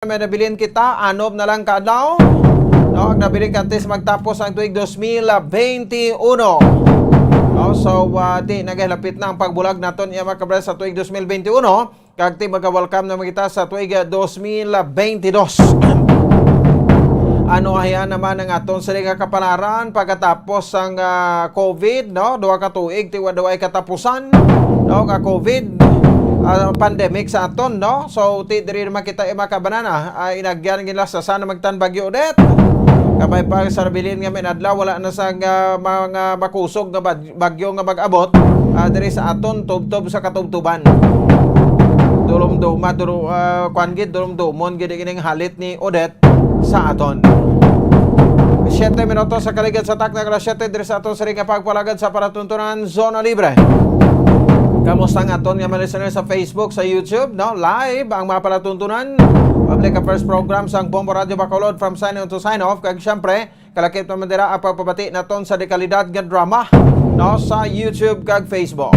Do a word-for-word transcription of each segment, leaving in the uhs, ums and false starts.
may nabilin kita, anom na lang ka adlaw. No, ang nabilin ka antes magtapos ang tuig dos mil twenty-one. No, so, ah, ti, nagahilapit na ang pagbulag naton, iya, mga kabrad, sa tuig dos mil twenty-one. Kag ti, magka-welcome naman kita sa tuig, ah, dos mil twenty-two. Ano ahian naman ang aton sini nga kapalaran pagkatapos sang, ah, COVID, no? Duha ka tuig, ti, wa daw ay katapusan, no, nga COVID, ah, pandemic sa aton, no? So, ti, diri naman kita, eh, mga kabanana, ah, inagyan gid nila sa sana magtan Bagyo Odette. Kabay pa sa nabilin nga may adlaw, wala na sang, ah, mga makusog nga bag-, bagyo nga mag-abot, ah, diri sa aton tubtob sa katubtuban. Dulom-duma, duro-, ah, kwan gid, dulom-dumon gid ining halit ni Odette sa aton. Siyete minutos sa kaligad sa takna, alas siyete diri sa aton sini nga pagpalagad sa palatuntunan Zona Libre. Kamusta ang aton nga mga listeners sa Facebook, sa YouTube, no? Live ang mga palatuntunan. Public Affairs Program sang Bombo Radio Bacolod, From Sign On to Sign Off. Kag siyempre, kalakip naman dira ang pagpabati naton sa dekalidad nga drama, no, sa YouTube kag Facebook.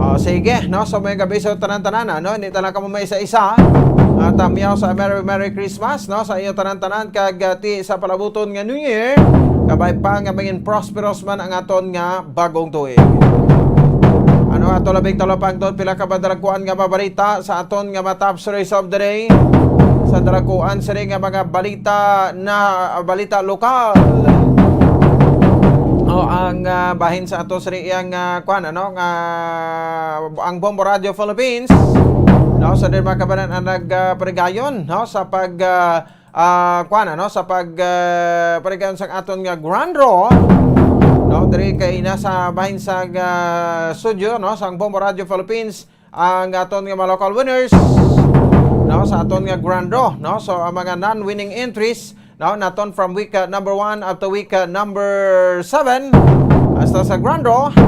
Ah, sige, no, sa may gabi sa tanan-tanan, no, hindi tanan kamo may isa-isa. Ah, tamyaw sa Merry Merry Christmas, no, sa inyo tanan-tanan kag, ah, ti sa palabuton nga New Year. Kabay pa nga maging prosperous man ang aton nga bagong tuig. Ano ato labing talapangton, pila ka madalagkuan nga mabalita sa aton nga mga top stories of the day? Sa dalakuan sini nga mga balita na balita lokal. O ang, ah, bahin sa ato sini iyang, ah, kuan, ano, nga ang Bombo Radio Philippines, no, sa din mga kabanan ang nag, ah, parigayon, no, sa pag, ah, ah, kuan, ano, sa pag, ah, parigayon sa aton nga Grand Draw, no, diri kay ina sa bahin sa, ah, studio, no, sa Bombo Radio Philippines, ang aton nga mga local winners, no, sa aton nga Grand Draw, no. So ang mga non-winning entries, no, naton from week, uh, number one up to week, uh, number seven, hasta sa Grand Draw,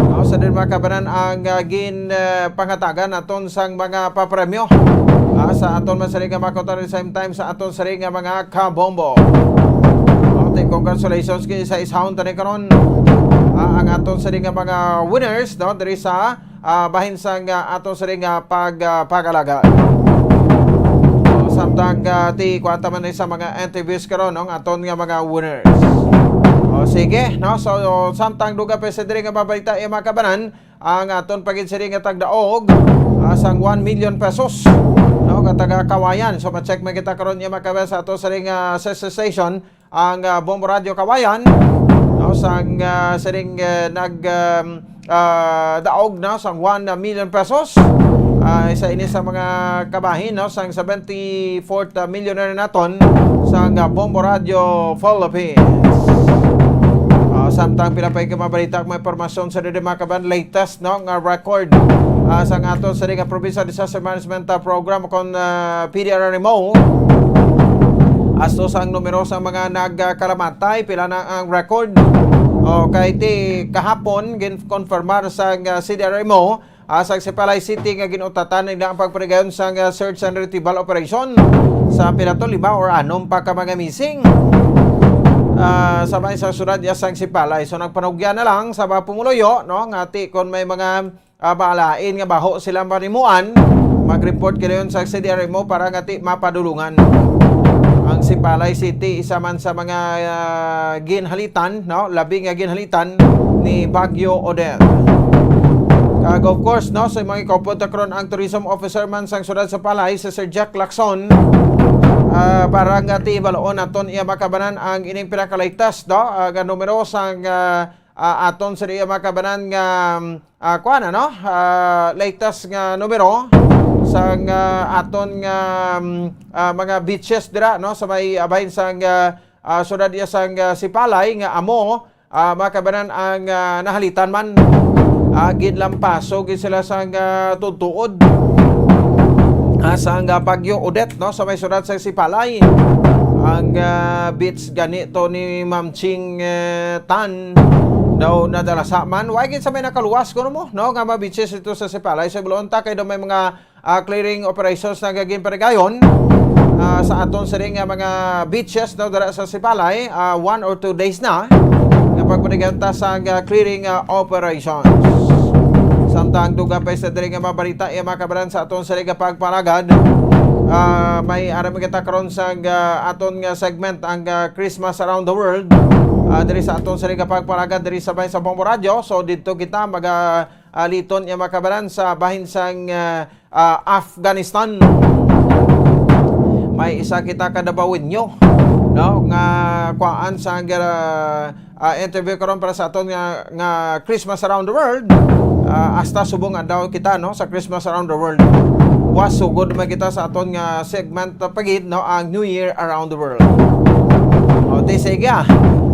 no, sa din mga kabanan ang, uh, gin, uh, pangatagan naton sang mga papremyo, ah, sa aton man sini nga mga kautoran, same time sa aton sini nga mga kabombo. No, ti, congratulations kay sa isahon tani karon, ah, ang aton sini nga mga winners, no, diri sa, ah, bahin sang, ah, aton sini nga pag, ah, pag-alaga. O, samtang, ah, ti, kuwan ta man sa mga N T Vs karon, no, ang aton nga mga winners. O, sige, no? So, samtang duga pa sa diri nga mabalita, eh, mga kabanan, ang aton pagid sini nga tagdaog, ah, sang one million pesos, no, nga taga Kawayan. So, ma-check man kita karon, eh, mga kabanan, sa ato sini nga, ah, sa station, ang, ah, Bombo Radio Kawayan, no, sang, ah, sining, eh, nag, um, ah, daog, no, sang one million pesos. Ah, isa ini sa mga kabahin, no, sang seventy-fourth, ah, millionaire naton sang, ah, Bombo Radio Philippines. Ah, samtang pila pa ka mabalita, may impormasyon sa diri mga kabanan, latest, no, nga record, ah, sang ato sa nga Provincial Disaster Management, ah, Program kon, ah, P D R R M O. Asto sang numero sa mga nagkalamatay, pila na ang record? Okay, ti kahapon, gin-confirmar sang, ah, C D R M O, ah, sa Sipalay City nga gin-utatan nila ang pagparigayon sang, ah, search and retrieval operation sa pila to, lima or anom pa ka mga missing, ah, sa may sa syudad ya sang Sipalay. So, nagpanugya na lang sa mga pumuluyo, no, nga ti kon may mga, ah, balain nga baho sila manimuan, mag-report kayo sa C D R M O para nga ti mapadulungan. Ang Sipalay City, isa man sa mga, ah, ginhalitan, no? Labi nga ginhalitan ni Bagyo Odette. Kag of course, no, sa mga ikopod karon ang tourism officer man sang syudad sa Sipalay, si Sir Jack Lacson, ah, para nga ti baloon naton iya makabanan ang ining pinakalatest, no, ah, nga numero sang, ah, ah, aton sa iya makabanan nga, ah, kuan, ano, ah, latest nga numero sang, ah, aton nga, mm, ah, mga beaches dira, no, sa may, ah, bahin sang, ah, ah, syudad iya sang, ah, Sipalay nga amo, ah, makabanan ang, ah, nahalitan man. Ah, ginlampaso gid sila sang, ah, tutuod, ah, sang, ah, Bagyo Odette, no, sa may syudad sang Sipalay. Ang, ah, beach gani to ni Ma'am Ching, eh, Tan daw nadalasa man. Wa gid sa may nakaluwas kuno mo, no, nga mga beaches ito sa Sipalay. Sa Bulonta kay daw may mga, ah, clearing operations na gagin parigayon, ah, sa aton siring nga mga beaches daw dira sa Sipalay, ah, one or two days na nga pagparigayon ta sa, ah, clearing, ah, operations. Samtang dugang pa sa diri nga mga balita, iya mga kabanan sa aton siring nga pagpalagad, Ah, may aram kita karon sa, ah, aton nga segment, ang, ah, Christmas Around the World. Ah, diri sa aton sini nga pagpalagad diri sa Bay sa Bombo Radio. So, didto kita maga-, ah, liton nga makabaran sa bahin sang, ah, ah, Afghanistan. May isa kita ka Dabawenyo, no, nga kuhaan sa, ah, ah, interview karon para sa aton nga, nga Christmas Around the World. Ah, hasta subong adlaw kita, no, sa Christmas Around the World. Buwas sugod man kita sa aton nga segment, ah, pa gid, no, ang New Year Around the World. O, di sige, ah.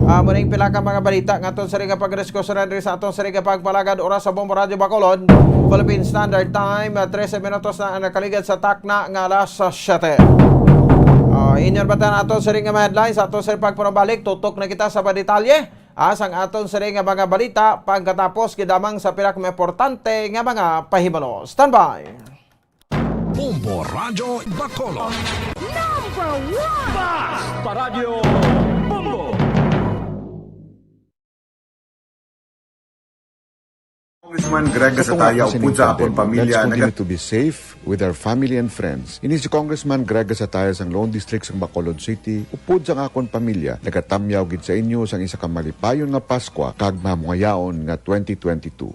Ah, mao ning pila ka mga balita nga aton sini nga pagdiskusyonan diri sa aton sini nga pagpalagad oras sa Bombo Radio Bacolod, Philippine Standard Time, ah, trese minutos na ang nakaligad sa takna nga alas siyete. Ah, inyo batan aton sini nga mga headlines, aton sini pagpanumbalik, tutok na kita sa mga detalye. Ah, sang aton sini nga mga balita, pagkatapos gid lamang sa pila ka mga importante nga mga pahibalo. Standby! Bombo Radyo Bacolod. Number one! Basta Radyo Bombo! Congressman Greg Gasataya, upod sa akon pamilya, naga- Let's continue to be safe with our family and friends. Ini si Congressman Greg Gasataya sang Lone District sang Bacolod City, upod sang akon pamilya, nagatamyaw gid sa inyo sang isa ka malipayon nga Paskwa kag mamungayaon nga twenty twenty-two.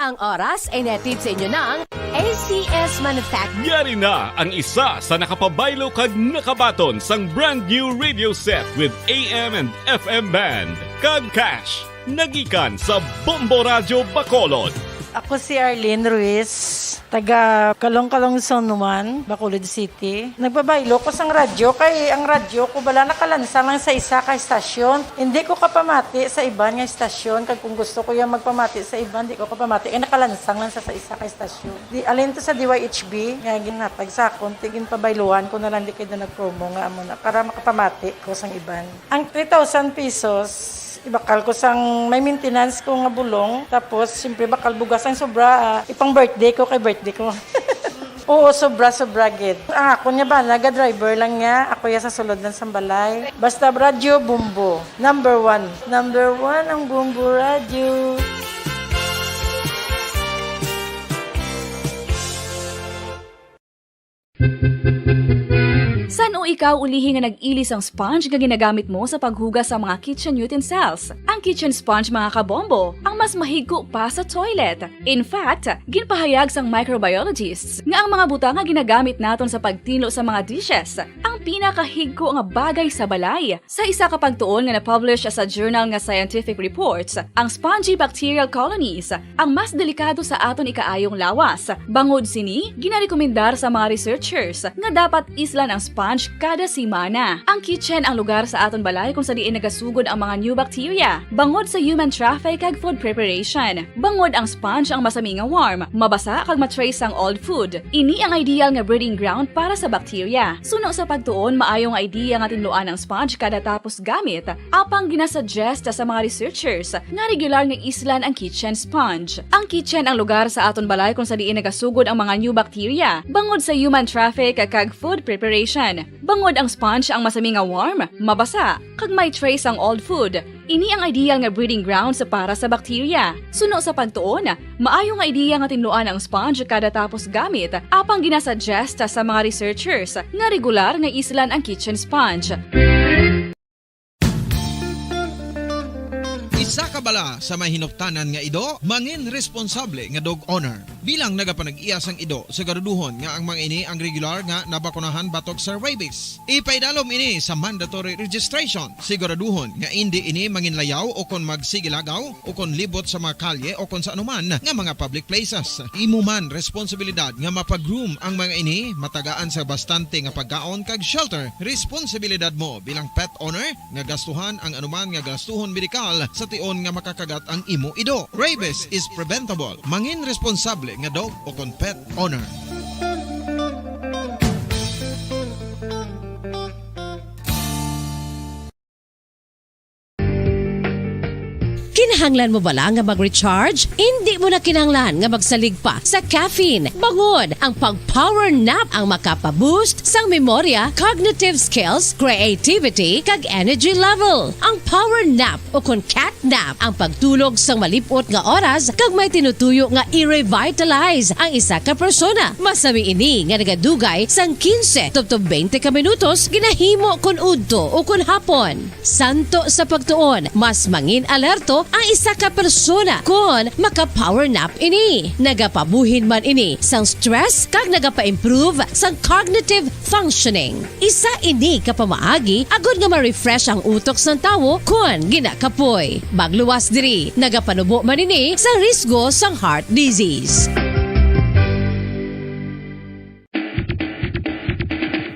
Ang oras ay nahatid sa inyo ng A C S Manufacturing. Yari na ang isa sa nakapabaylo kag nakabaton sang brand new radio set with A M and F M band kag cash. Nagikan sa Bombo Radyo Bacolod. Ako si Arlene Ruiz, taga Kalong-Kalong Zone one, Bacolod City. Nagpabaylo ko sang radyo kay ang radyo ko bala nakalansang lang sa isa ka istasyon. Hindi ko kapamati sa iban nga istasyon, kag kung gusto ko yung magpamati sa iban, di ko kapamati kay nakalansang lang sa, sa isa ka istasyon. Di, alin to sa D Y H B nga ginhatag sa akon, ti ginpabayluhan ko na lang di kay na nag-promo nga amo na para makapamati ko sang iban. Ang three thousand pesos, ibakal ko sang may maintenance ko nga bulong. Tapos, siyempre, bakal bugas ang sobra, ah, ipang birthday ko kay birthday ko. Oo, sobra, sobra gid. Ang akon nga bana, ga-driver lang niya. Ako ya sa sulod lang sang balay. Basta radyo, Bombo. Number one. Number one ang Bombo Radyo. San-o ikaw ulihi nga nag-ili sang sponge nga ginagamit mo sa paghugas sa mga kitchen utensils? Ang kitchen sponge, mga kabombo, ang mas mahigko pa sa toilet. In fact, ginpahayag sang microbiologists nga ang mga butang nga ginagamit naton sa pagtinlo sa mga dishes ang pinakahigko nga bagay sa balay. Sa isa ka pagtuon nga na-publish sa journal nga Scientific Reports, ang spongy bacterial colonies ang mas delikado sa aton ikaayong lawas. Bangod sini, ginarekomendar sa mga researchers nga dapat islan ang sponge kada semana. Ang kitchen ang lugar sa aton balay kung sa diin nagasugod ang mga new bacteria, bangod sa human traffic kag food preparation. Bangod ang sponge ang masami nga warm, mabasa kag ma-trace ang old food. Ini ang ideal nga breeding ground para sa bacteria. Suno sa pagtuon, maayo nga idea nga tinluan ang sponge kada tapos gamit. Apang ginasuggest sa mga researchers nga regular nga islan ang kitchen sponge. Ang kitchen ang lugar sa aton balay kung sa diin nagasugod ang mga new bacteria, bangod sa human traffic kag food preparation. Bangod ang sponge ang masami nga warm, mabasa, kag may trace ang old food. Ini ang ideal nga breeding grounds para sa bacteria. Suno sa pagtuon, maayo nga idea nga tinluan ang sponge kada tapos gamit, apang ginasuggest sa mga researchers nga regular nga islan ang kitchen sponge. Isa ka bala sa may hinuktanan nga ido, mangin responsable nga dog owner. Bilang nagapanag-iya sang ido, siguraduhon nga ang mga ini ang regular nga nabakunahan batok sa rabies. Ipaidalom ini sa mandatory registration. Siguraduhon nga indi ini manginlayaw o kon magsigilagaw o kon libot sa mga kalye o kon sa anuman nga mga public places. Imo man responsibilidad nga mapag-groom ang mga ini, matagaan sa bastante nga pagkaon kag shelter. Responsibilidad mo bilang pet owner nga gastuhan ang anuman nga gastuhon medikal sa tion nga makakagat ang imo ido. Rabies is preventable. Mangin responsable nga dog o kon pet owner. Kinahanglan mo bala nga mag-recharge? Hindi mo na kinahanglan nga magsalig pa sa caffeine. Bangod ang pag-power nap ang makapa-boost sang memorya, cognitive skills, creativity, kag energy level. Ang power nap o kon cat nap ang pagtulog sang malip-ot nga oras kag may tinutuyo nga i-revitalize ang isa ka persona. Masami ini nga nagadugay sang quince tubtob twenty ka minutos ginahimo kon udto o kon hapon. Santo sa pagtuon, mas mangin alerto ang isa ka persona kon maka-power nap ini. Nagapabuhin man ini sang stress kag nagapa-improve sang cognitive functioning. Isa ini ka pamaagi agod nga ma-refresh ang utok sang tawo kon ginakapoy. Magluwas diri, nagapanubo man ini sa risgo sang heart disease.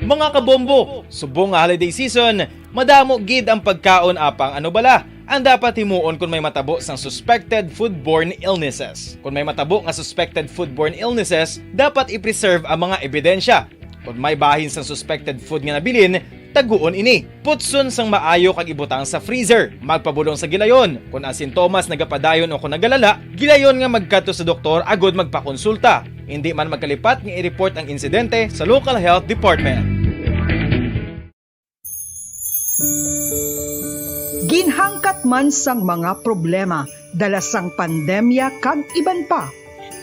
Mga kabombo, subong nga holiday season, madamo gid ang pagkaon, apang ano bala ang dapat himuon kon may matabo sang suspected foodborne illnesses? Kon may matabo nga suspected foodborne illnesses, dapat i-preserve ang mga ebidensya. Kon may bahin sang suspected food nga nabilin, taguon ini. Putson sang maayo kag ibutang sa freezer. Magpabulong sa gilayon. Kon ang sintomas nagapadayon o kon nagalala, gilayon nga magkadto sa doktor agod magpakonsulta. Indi man magkalipat nga i-report ang insidente sa local health department. Ginhangkat man sang mga problema dala sang pandemya kag iban pa,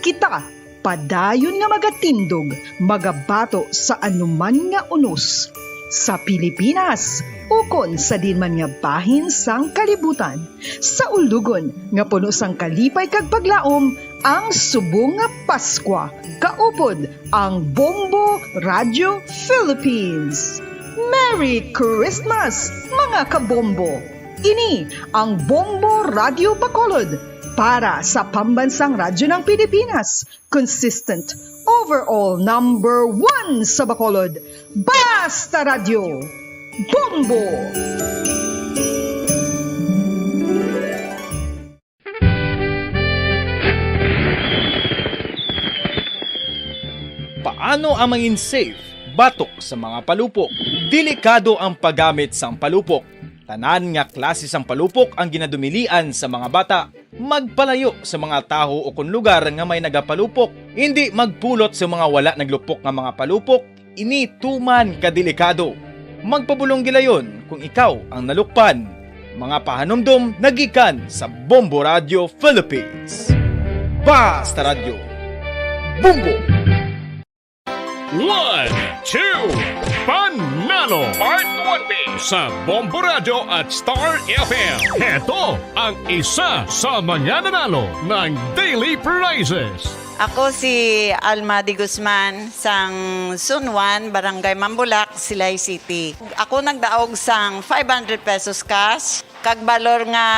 kita padayon nga magatindog, magabato sa anuman nga unos sa Pilipinas ukon sa diin man nga bahin sang kalibutan. Sa ulugon nga puno sang kalipay kag paglaom, ang subong nga Paskwa kaupod ang Bombo Radio Philippines. Merry Christmas, mga kabombo! Ini ang Bombo Radio Bacolod para sa Pambansang Radyo ng Pilipinas, consistent, overall number one sa Bacolod. Basta Radyo, Bombo! Paano ang mangin safe batok sa mga palupok? Delikado ang paggamit sang palupok. Tanan nga klase sang palupok ang ginadumilian sa mga bata. Magpalayo sa mga taho o kon lugar nga may nagapalupok. Indi magpulot sa mga wala naglupok nga mga palupok. Ini tuman ka delikado. Magpabulong gilayon kung ikaw ang nalukpan. Mga pahanumdom nagikan sa Bombo Radio Philippines. Basta Radyo, Bombo! One, two, Panalo! Part one B sa Bombo Radio at Star F M. Heto ang isa sa mga nanalo ng daily prizes. Ako si Alma de Guzman, sang Zone one, Barangay Mambulak, Silay City. Ako nagdaog sang five hundred pesos cash, kag balor nga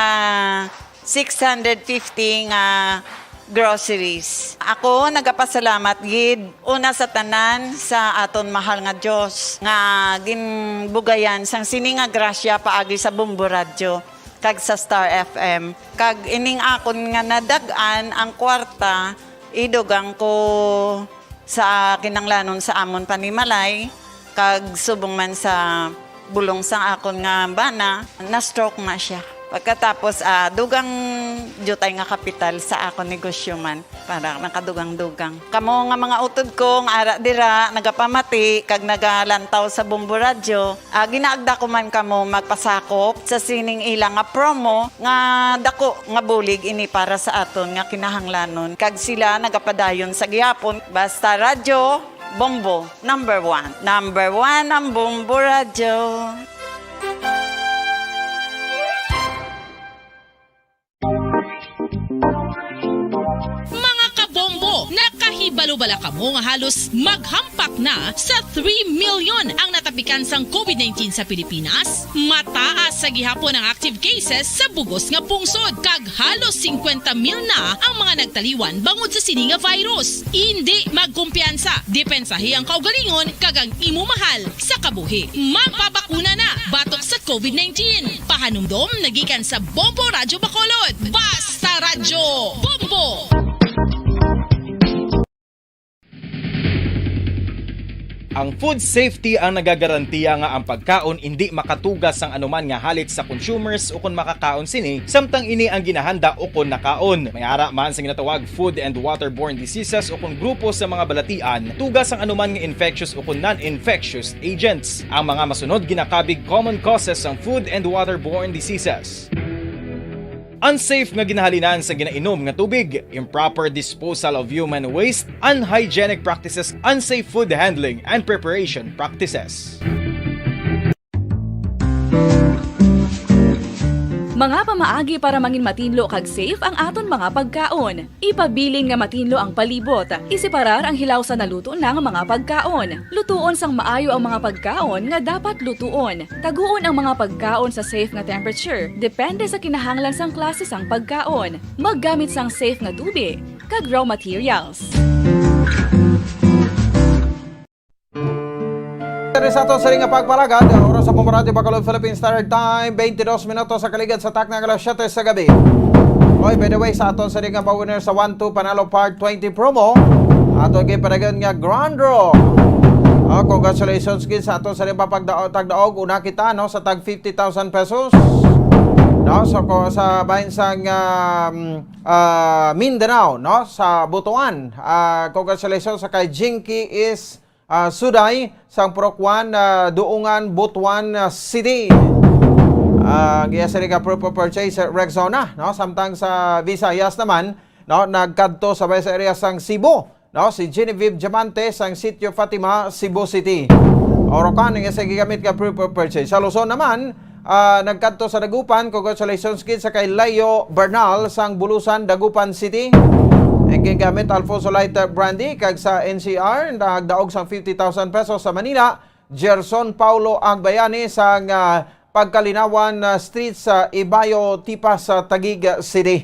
six hundred fifty nga groceries. Ako nagapasalamat gid, una sa tanan, sa aton mahal nga Dios nga ginbugayan sang sini nga grasya paagi sa Bombo Radyo kag sa Star F M. Kag ining akon nga nadag-an ang kwarta, idugang ko sa kinanglanon sa amon panimalay, kag subong man sa bulong sang akon nga bana, na-stroke na siya. Pagkatapos, ah, dugang diutay nga kapital sa akon negosyo man, para nakadugang-dugang. Kamo nga mga utod ko nga ara dira, nagapamati kag nagalantaw sa Bombo Radyo, ah, ginaagda ko man kamo magpasakop sa sining ila nga promo nga dako nga bulig ini para sa aton nga kinahanglanon, kag sila nagapadayon sa gihapon. Basta Radyo Bombo, number one. Number one ang Bombo Radyo. Mga kabombo, nakahibalo bala kamo nga halos maghampak na sa three million ang natapikan sang covid nineteen sa Pilipinas? Mataas sa gihapon ang active cases sa bugos nga pungsod, kag halos singkwenta mil na ang mga nagtaliwan bangod sa sini nga virus. Indi magkumpiyansa, depensahi ang kaugalingon kag ang imo mahal sa kabuhi. Magpabakuna na batok sa covid nineteen. Pahanumdom nagikan sa Bombo Radyo Bacolod. Basta Radyo, Bombo! Ang food safety ang nagagarantiya nga ang pagkaon indi makatuga sang anuman nga halit sa consumers ukon makakaon sini, samtang ini ang ginahanda ukon nakaon. May ara man sa ginatawag food and waterborne diseases ukon grupo sa mga balatian, tuga sang anuman nga infectious ukon non-infectious agents. Ang mga masunod ginakabig common causes sang food and waterborne diseases. Unsafe nga ginahalinan sa ginainom nga tubig, improper disposal of human waste, unhygienic practices, unsafe food handling, and preparation practices. Mga pamaagi para mangin matinlo kag safe ang aton mga pagkaon. Ipabilin nga matinlo ang palibot. Iseparar ang hilaw sa naluto na nga mga pagkaon. Lutuon sang maayo ang mga pagkaon nga dapat lutuon. Taguon ang mga pagkaon sa safe nga temperature, depende sa kinahanglan sang klase sang pagkaon. Maggamit sang safe nga tubig kag raw materials. Diri sa aton sini nga pagpalagad, oras sa Bombo Radyo Bacolod Philippine Standard Time, twenty-two minutos sa kaligad sa takna nga alas siyete sa gabi. Oy, by the way, sa aton sini nga pa-winner sa one two Panalo Part twenty promo, ato gipadayon nga grand draw. Oh, congratulations gid sa aton sini nga pagdaog, tagdaog, una kita, no, sa tag fifty thousand pesos. No, so ko sa bahin sang um, ah, Mindanao, no, sa Butuan. Ah, congratulations sa kay Jinky is ah, Suday, sang Purok one, ah, Duungan, Butuan ah, City. Ah, ang iya sini nga proof of purchase, ah, Rexona, no? Samtang sa Visayas naman, no, nagkadto sa Vice Area sang Cebu, no, si Genevieve Diamante sang Sitio Fatima, Cebu City. Orocan ang iya sa gigamit nga proof of purchase. Sa Luzon naman, ah, nagkadto sa Dagupan, congratulations gid sa kay Leo Bernal sang Bulusan, Dagupan City. Ang gingamit Alfonso Light Brandy kag sa N C R nagdaog sang fifty thousand pesos. Sa Manila, Gerson Paulo Agbayani sang ah, Pagkalinawan ah, Street sa Ibayo, Tipas sa Taguig City.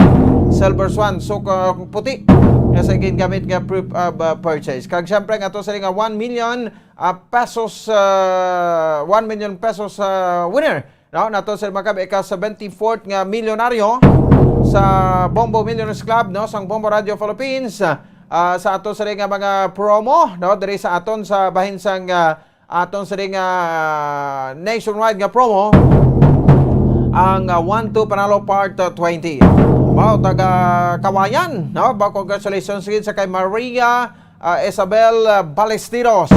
Silver Swan, suka puti nga sa gingamit nga proof of ah, purchase. Kag syempre nga to sa nga one million ah, pesos, ah, one million pesos ah, winner. No, nato sa mga ika seventy-fourth nga milyonaryo sa Bombo Millionaires Club, no, sang Bombo Radio Philippines. Ah, sa ato sa nga mga promo, no, diri sa aton sa bahin sang ah, aton sa nga nationwide nga promo, ang ah, one two Panalo Part ah, twenty. Mao taga Kawayan, no? Ba, congratulations gid sa kay Maria ah, Isabel ah, Balesteros.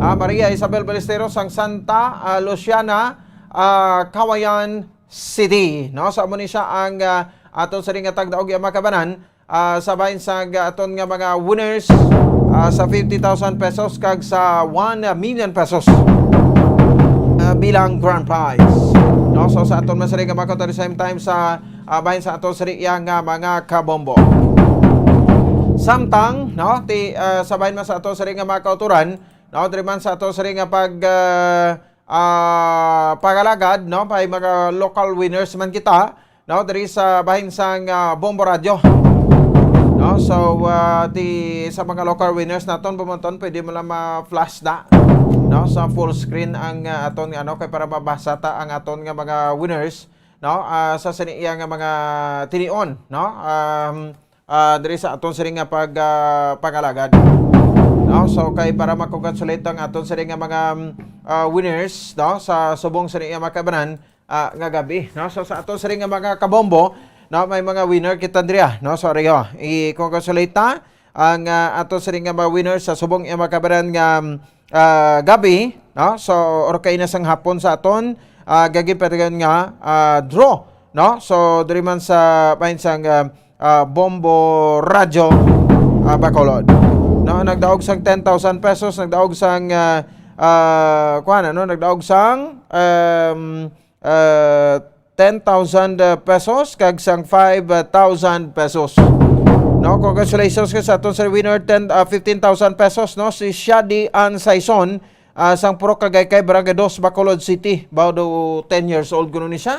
Ah, Maria Isabel Balesteros sang Santa ah, Luciana, ah, Kawayan City, no? Sa amo ni siya ang ah, aton sa nga tagdaog nga makabanan ah, sa bahin sa aton nga mga winners ah, sa fifty thousand pesos kag sa one million pesos ah, bilang grand prize. No, so sa aton man sari nga mga kauturan, same time sa ah, bahin sa aton sari nga mga kabombo. Samtang, no, ti ah, sa bahin man sa aton sari nga mga kauturan, no, diri man sa aton sari nga pag ah, ah, pangalagad, no, may mga local winners man kita, no, diri sa bahin sang ah, Bombo Radio. No, so ah, ti sa mga local winners naton bumonton, pwede mo lang ma-flash na, no, sa full screen ang ah, aton nga, ano, kay para mabasa ta ang aton nga mga winners, no, ah, sa sini iya nga mga tinion, no. Um, ah, diri sa aton sini nga pag ah, pangalagad. No? So kay para ma-congratulate ang aton sini nga mga ah, winners, no, sa subong sini nga makabanan ah, nga gabi, no? So sa aton sini nga mga kabombo, no, may mga winner kita diri, ah, no? So ari, oh, i-congratulate ta ang ah, aton sini nga mga winners sa subong nga makabanan nga ah, gabi, no? So, or kay na sang hapon sa aton ah, gagipatigan nga ah, draw, no? So, diri man sa bahin sang ah, ah, Bombo Radyo ah, Bacolod. No, nagdaog sang ten thousand pesos, nagdaog sang ah, ah, kuan, ano, nagdaog sang um, ah, ten thousand pesos kag sang five thousand pesos. No, congratulations ka sa aton sa winner, ten, ah, fifteen thousand pesos, no, si Shadi Ann Saison, ah, sang Purok Kagaycay, Barangay Dos, Bacolod City. Bao daw ten years old kuno ni siya.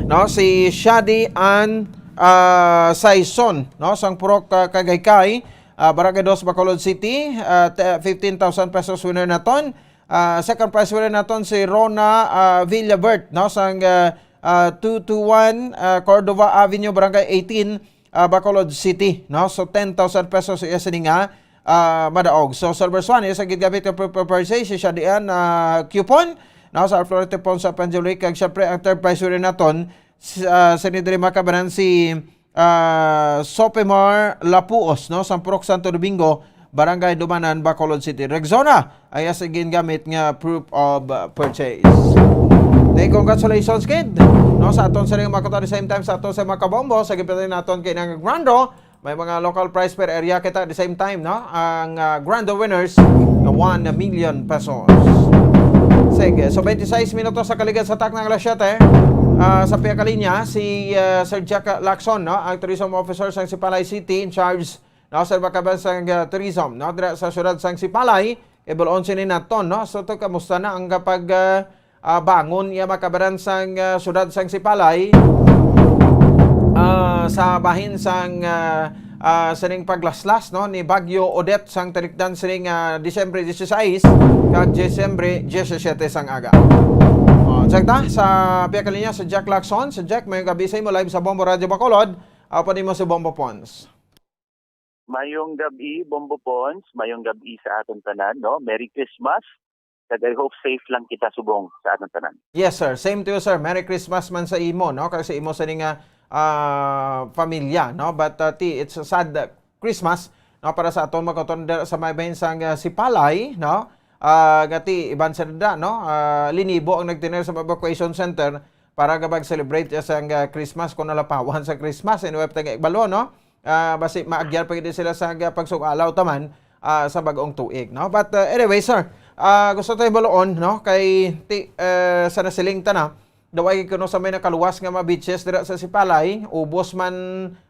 No, si Shadi Ann ah, Saison, no, sang Purok ah, Kagaycay, ah, Barangay Dos, Bacolod City, ah, te- fifteen thousand pesos winner naton. Ah, second prize winner naton si Rona ah, Villabert, no, sang ah, ah, two two one ah, Cordova Avenue, Barangay eighteen, ah, Bacolod City, no? So ten thousand pesos iya sini nga ah, madaog. So, Silver Swan, isa gid gamit nga pre-, pre-, purchase, siya diyan, ah, coupon, no, sa Florete Ponce Panjuli, kag syempre ang third prize winner naton, s-, ah, sini diri makabanan si, ah, Sopimar Lapuos, no, sa Purok Santo Domingo, Barangay Dumanan, Bacolod City. Rexona, ay as again gamit nga proof of, ah, purchase. Hey, congratulations, kid. No, sa aton sa mga kuta, the same time sa aton sa mga kabombo, sa gipatay naton kay nang Grando, may mga local prize per area kita at the same time, no? Ang, ah, grand winners nga one million pesos. Sige, so twenty-six minutos sa kaligad sa tak ng alas siyete. Ah, sa pihak linya, si, ah, Sir Jack Lacson, no? Ang tourism officer sa Sipalay City in charge, no? Sir, makaban sa, ah, tourism, no? Dira sa siyudad sa Sipalay, kay bulon sini naton, no? So, to, kamusta na ang kapag, ah, ah, bangon iya makabaran sang, ah, siyudad sang Sipalay, ah, sa bahin sang, ah, ah, sining paglaslas, no, ni Bagyo Odette sang talikdan sining, ah, Disyembre dieciséis kag Disyembre diecisiete sang aga. Oh, check ta sa pihak linya sa Jack Lacson. Sa Jack, may gabi sa imo live sa Bombo Radio Bacolod. Apan imo si Bombo Pons. Mayong gabi, Bombo Pons. Mayong gabi sa aton tanan, no? Merry Christmas. Kag I hope safe lang kita subong sa aton tanan. Yes, sir. Same to you, sir. Merry Christmas man sa imo, no? Kag sa imo sa nga, ah, pamilya, no? But, ah, ti, it's a sad, uh, Christmas, no? Para sa aton mga kautoran sa may bahin sang, ah, Sipalay, no? Ah, nga ti, iban sa dada, no? Ah, linibo ang nagtener sa evacuation center para nga mag-celebrate sa, ah, Christmas kung nalapawan sa Christmas. Anyway, taga Igbalo, no? Ah, basi maagyan pa gid sila sa ga-, pagsugalaw taman, ah, sa bag-ong tuig, no? But, uh, anyway, sir, ah, gusto tayo baluon, no? Kay ti, eh, sa nasiling ta na, daw ay kuno sa may nakaluwas nga mga beaches dira sa Sipalay, ubos man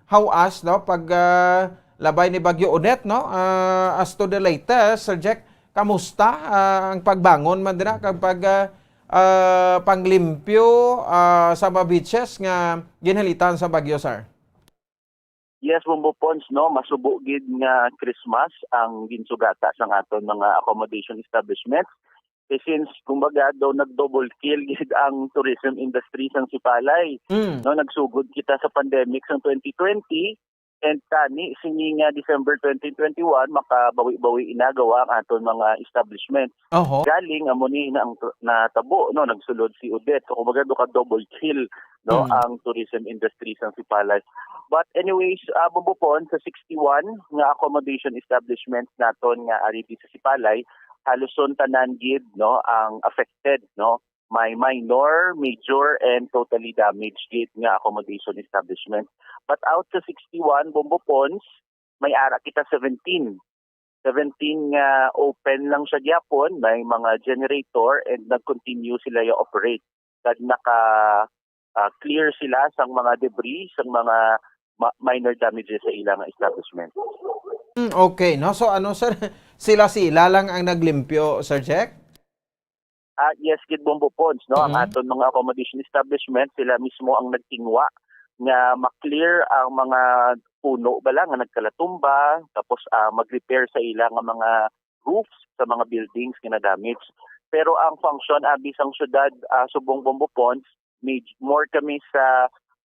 hawas, no? Pag, ah, labay ni Bagyo Odette, no? Ah, as to the latest, Sir Jack, kamusta, ah, ang pagbangon man dira kag pag, ah, ah, panglimpyo, ah, sa mga beaches nga ginhalitan sa bagyo, sir? Yes, Bombo Pons, no, masubo gid nga Christmas ang ginsugata sang aton mga accommodation establishments. Kay since, kumbaga, daw nag-double kill gid ang tourism industry sang Sipalay. Mm. No, nagsugod kita sa pandemic sang twenty twenty, and tani, sini nga December twenty twenty-one, makabawi-bawi ina gawa ang aton mga establishment. Oho. Galing, amo ni na ang tr-, natabo, no, nagsulod si Odette. So, kumbaga, do ka double kill, no, Mm. ang tourism industry sang Sipalay. But anyways, ah, Bombo Pons, sa sixty-one nga accommodation establishments naton nga ari di sa Sipalay, halos son tanan gid, no, ang affected, no. May minor, major, and totally damaged gid nga accommodation establishment. But out sa sixty-one, Bombo Pons, may ara kita seventeen. Seventeen nga open lang siya gyapon, may mga generator, and nag-continue sila ya operate. Kag naka, ah, clear sila sang mga debris, sang mga ma-, minor damages sa ilang establishment. Mm, okay, no? So, ano, sir, sila-sila lang ang naglimpyo, Sir Jack? Ah, yes, gid, Bombo Pons, no? Ang Mm. aton mga accommodation establishment, sila mismo ang nagtingwa nga ma-clear ang mga puno bala nga nagkalatumba, tapos, ah, mag-repair sa ila nga mga roofs sa mga buildings nga na-damage. Pero ang function abi sang syudad, ah, subong, Bombo Pons, maj-, more kami sa,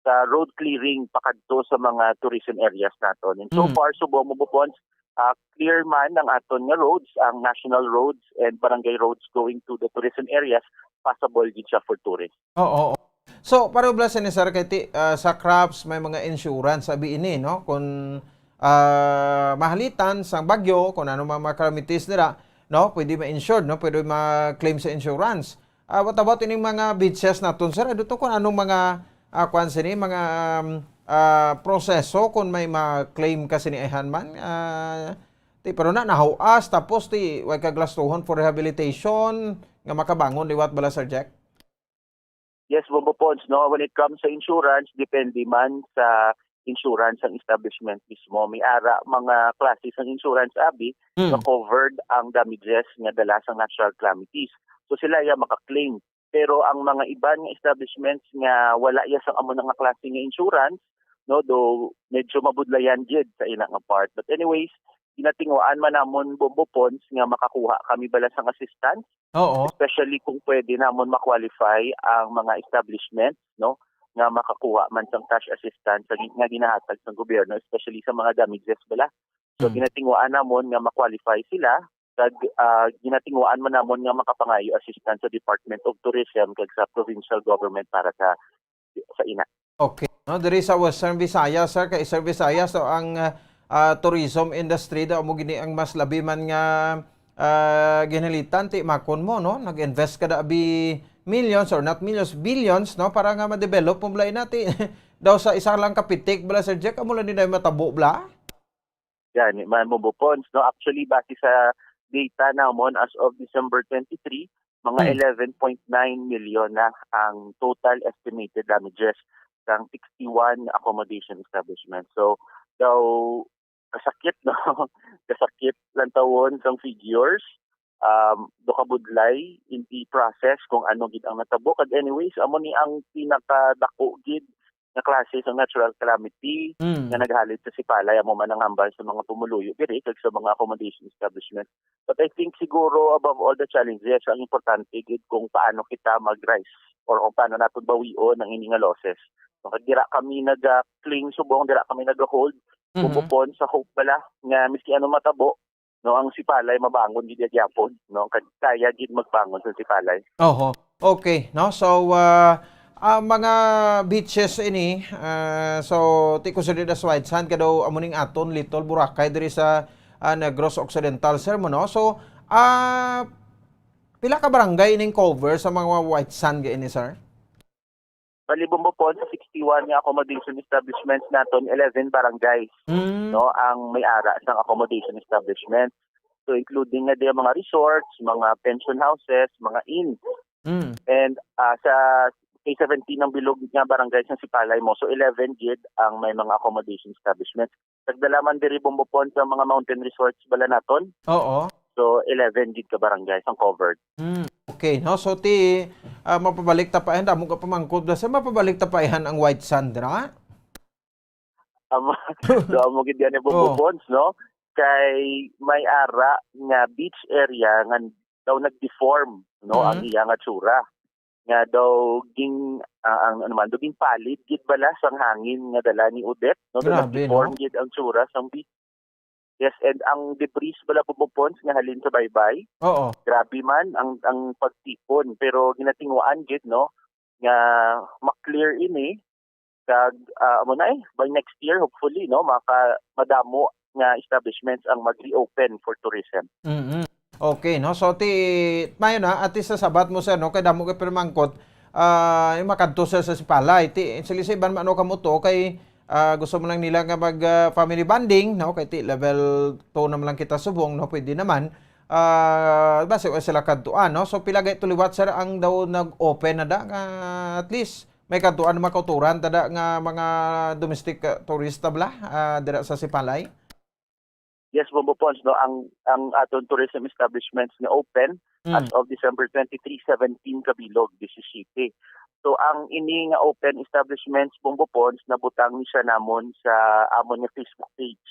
sa road clearing pakadto sa mga tourism areas naton. And so Mm. far, subong, Bombo Pons, ah, clear man ang aton nga roads, ang national roads and barangay roads going to the tourism areas, passable gid siya for tourists. Oo, oo. So, pareho bala sini, sir, kay ti-, ah, sa crafts may mga insurance abi ini, no? Kung, ah, mahalitan sang bagyo, kung ano mga, mga calamities nila, no? Pwede ma-insured, no? Pwede ma-claim sa insurance. Ah, what about ining mga beaches naton, sir? Ano to kung anong mga, ah, kwan sini, mga, um, ah, proseso kung may ma-claim ka sini ayhan man? Ah, ti, pero na, nahuas, tapos ti, way ka glastuhon for rehabilitation, nga makabangon liwat bala, Sir Jack? Yes, Bombo Pons, no? When it comes sa insurance, depende man sa insurance ang establishment mismo. May ara mga klase sang insurance, abi, Mm. nga covered ang damages nga dala sang natural calamities. So, sila ya maka-claim. Pero ang mga iban nga establishments nga wala ya sang amo na nga klase nga insurance, no, do medyo mabudlayan gid sa ila nga part. But anyways, ginatinguhaan man namon, Bombo Pons, nga makakuha kami bala sang assistance, Oo. especially kung pwede namon ma-qualify ang mga establishments, no, nga makakuha man sang cash assistance nga, nga ginahatag sang gobyerno, especially sa mga damages bala. So, Mm. ginatinguhaan namon nga ma-qualify sila, kag, ah, ginatinguhaan man namon nga makapangayo assistance sa Department of Tourism kag sa provincial government para sa, sa ina. Okay. No, diri sa Western Visayas, sir, kay Eastern Visayas, so ang, ah, ah, tourism industry daw mo gini ang mas labi man nga, ah, ginhalitan, ti makon mo, no? Nag-invest ka da bi millions or not millions, billions, no, para nga ma-develop mo bala ina, ti daw sa isa lang ka pitik bala, Sir Jack, amo lang din ay matabo bala? Gani man, Bombo Pons, no? Actually, base sa data namon as of December twenty-three, mga Hmm. eleven point nine million na ang total estimated damages sang sixty-one accommodation establishments. So, daw, kasakit, no? Kasakit lang tawon sang figures. Um, do kabudlay in the process kung ano gid ang natabo. Kag anyways, amo ni ang pinakadako gid nga klase sa natural calamity Mm. nga naghalid sa Sipalay, amo man ang hambal sa mga pumuluyo diri kag sa mga accommodation establishment. But I think siguro above all the challenges, ang importante gid kung paano kita mag-rise or kung paano naton bawion ang ini nga losses. So, kag dira kami naga-cling subong, dira kami naga-hold, Mhm. Bombo Pons, sa hope bala nga miski ano matabo, no, ang Sipalay mabangon gid gyapon, no, kag kaya gid magbangon sa Sipalay. Oho. Okay, no? So, ah, ah, mga beaches ini, ah, so, ti considered as white sand, kay daw amo ning aton little Boracay diri sa, ah, Negros Occidental, sir, mo, no? So, ah, pila ka barangay ining cover sa mga white sand ga ini, sir? Bali, Bombo Pons, sa sixty-one nga accommodation establishments naton, eleven barangays, Mm. no, ang may ara sang accommodation establishment. So, including na diya mga resorts, mga pension houses, mga inns. Mm. And, ah, sa K seventeen ang bilog nga barangay sang Sipalay mo. So, eleven gid ang may mga accommodation establishments. Nagdala man diri, Bombo Pons, sa mga mountain resorts bala naton. Oo. So, eleven gid ka barangays ang covered. Hmm, okay, no? So, ti, ah, mapabalik ta pa, eh, damo ka pamangkot, basta mapabalik ta pa, eh, ang white sand, ra? Amo, so, amo gid yan, eh, Bombo Oh. Pons, no? Kay may ara nga beach area nga daw nag-deform, no, ang Mhm. iya nga tsura. Nga daw ging, ah, ang, ano man, daw ginpalid gid bala sang hangin nga dala ni Odette, no? Daw Grabe, nag-deform no? gid ang tsura sang beach. Yes, and ang debris bala, Bombo Pons, nga halin sa baybay, Oo. grabe man ang, ang pagtipon, pero ginatinguan gid, no, nga ma-clear ini, kag, ah, amo na, eh, by next year, hopefully, no, maka-, madamo nga establishments ang mag-reopen for tourism. Mm-mm. Okay, no? So, ti, mayo na, at least sa sabat mo, sir, no? Kay damo kay pamangkot, ah, yung makadto, sir, sa Sipalay. Ti, sila sa iban, maano ka mo to, kay, ah, gusto mo lang nila nga mag, ah, family bonding, no? Kay ti, level two naman lang kita subong, no? Pwede naman. Ah, basi, wa sila kadtuan, no? So, pila gay to liwat, sir, ang daw nag-open na da, nga at least, may kadtuan, makauturan, ta da, nga mga domestic, ah, turista bala, ah, dira sa Sipalay? Yes, Bombo Pons, no, ang, ang aton tourism establishments nga open as Mm. of December twenty-three, seventeen ka bilog, this is city. So, ang ini nga open establishments, Bombo Pons, nabutang ni siya namon sa amon nga Facebook page.